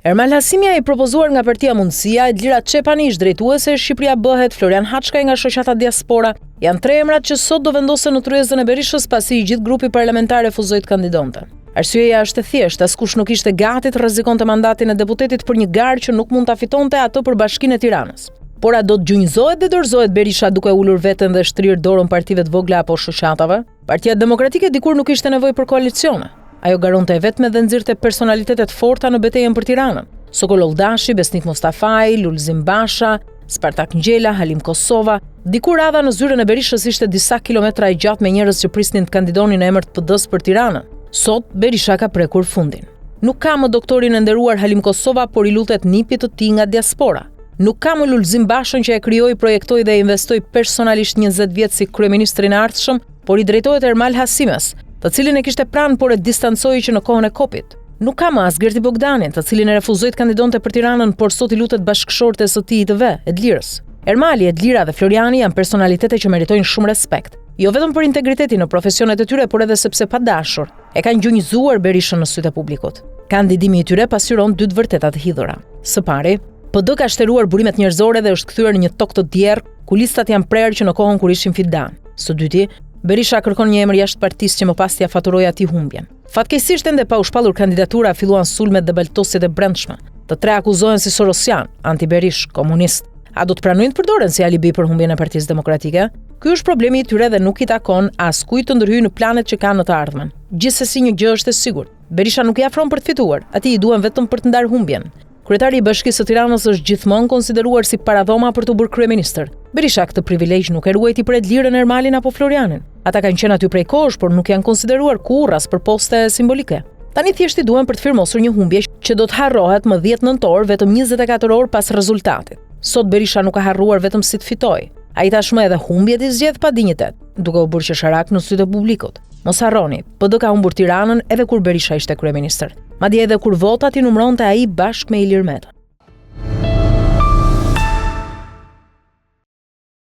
Ermal Hasimja i propozuar nga Partia Mundësia, Edlira Çepani, ish drejtuese e Shqipëria Bëhet, Florian Haçkaj nga shoqata Diaspora, janë tre emrat që sot do vendosen në tryezën e Berishës pasi i gjithë grupi parlamentar refuzoi të kandidonte. Arsyeja është e thjeshtë, askush nuk ishte gati të rrezikonte mandatin e deputetit për një garë që nuk mund ta fitonte atë për Bashkinë e Tiranës. Por a do të gjunjëzohet dhe dorëzohet Berisha duke ulur veten dhe shtrirë dorën partive të vogla apo shoqatave? Partia Demokratike dikur nuk kishte nevojë për koalicione. Ajo garonte e vetme dhe nxirrte personalitete të forta në betejën për Tiranën. Sokol Olldashi, Besnik Mustafaj, Lulzim Basha, Spartak Ngjela, Halim Kosova. Dikur radha në zyrën e Berishës ishte disa kilometra e gjatë me njerëz që prisnin të kandidonin në emër të PD-së për Tiranën. Sot Berisha ka prekur fundin. Nuk ka më doktorin e nderuar Halim Kosova, por i lutet nipit të tij nga diaspora. Nuk ka më Lulzim Bashën që e krijoi, projektoi dhe e investoi personalisht 20 vjet si kryeministrin e ardhshëm, por i drejtohet Ermal Hasimes, të cilin e kishte pranë, por e distancoi që në kohën e Kopit. Nuk ka më as Gerti Bogdanin, të cilin e refuzoi të kandidonte për Tiranën, por sot i lutet bashkëshortes së tij të ve, Edlirës. Ermali, Edlira dhe Floriani janë personalitete që meritojnë shumë respekt, jo vetëm për integritetin në profesionet e tyre, por edhe sepse pa dashur, e kanë gjunjëzuar Berishën në sytë e publikut. Kandidimi i tyre pasqyron dy të vërteta të hidhura. Së pari, PD ka shteruar burimet njerëzore dhe është kthyer në një tokë të djerrë, ku listat janë prerë që në kohën kur ishin fidanë. Së dyti, Berisha kërkon një emër jashtë partisë që më pas t'ia faturojë atij humbjen. Fatkeqësisht ende pa u shpallur kandidatura filluan sulmet dhe baltosjet e brendshme. Të tre akuzohen si sorosianë, anti-Berishë, komunistë. A do të pranojnë të përdoren si alibi për humbjen e Partisë Demokratike? Ky është problemi i tyre dhe nuk i takon askujt të ndërhyjë në planet që kanë në të ardhmen. Gjithsesi një gjë është e sigurt, Berisha nuk i afron për të fituar, atij i duhen vetëm për të ndarë humbjen. Kryetari i Bashkisë së Tiranës është gjithmonë konsideruar si paradhoma për t'u bërë kryeministër. Berisha këtë privilegj nuk e ruajti për Edlirën, Ermalin apo Florianin. Ata kanë qenë aty prej kohësh, por nuk janë konsideruar kurrë as për poste simbolike. Tani thjesht i duhen për të firmosur një humbje që do të harrohet më 10 nëntor, vetëm 24 orë pas rezultatit. Sot Berisha nuk ka harruar vetëm si të fitojë. Ai tashmë edhe humbjet i zgjedh pa dinjitet, duke u bërë qesharak në sytë e publikut. Mos harroni, PD ka humbur Tiranën edhe kur Berisha ishte kryeministër. Madje edhe kur votat i numëronte ai bashkë me Ilir Metën.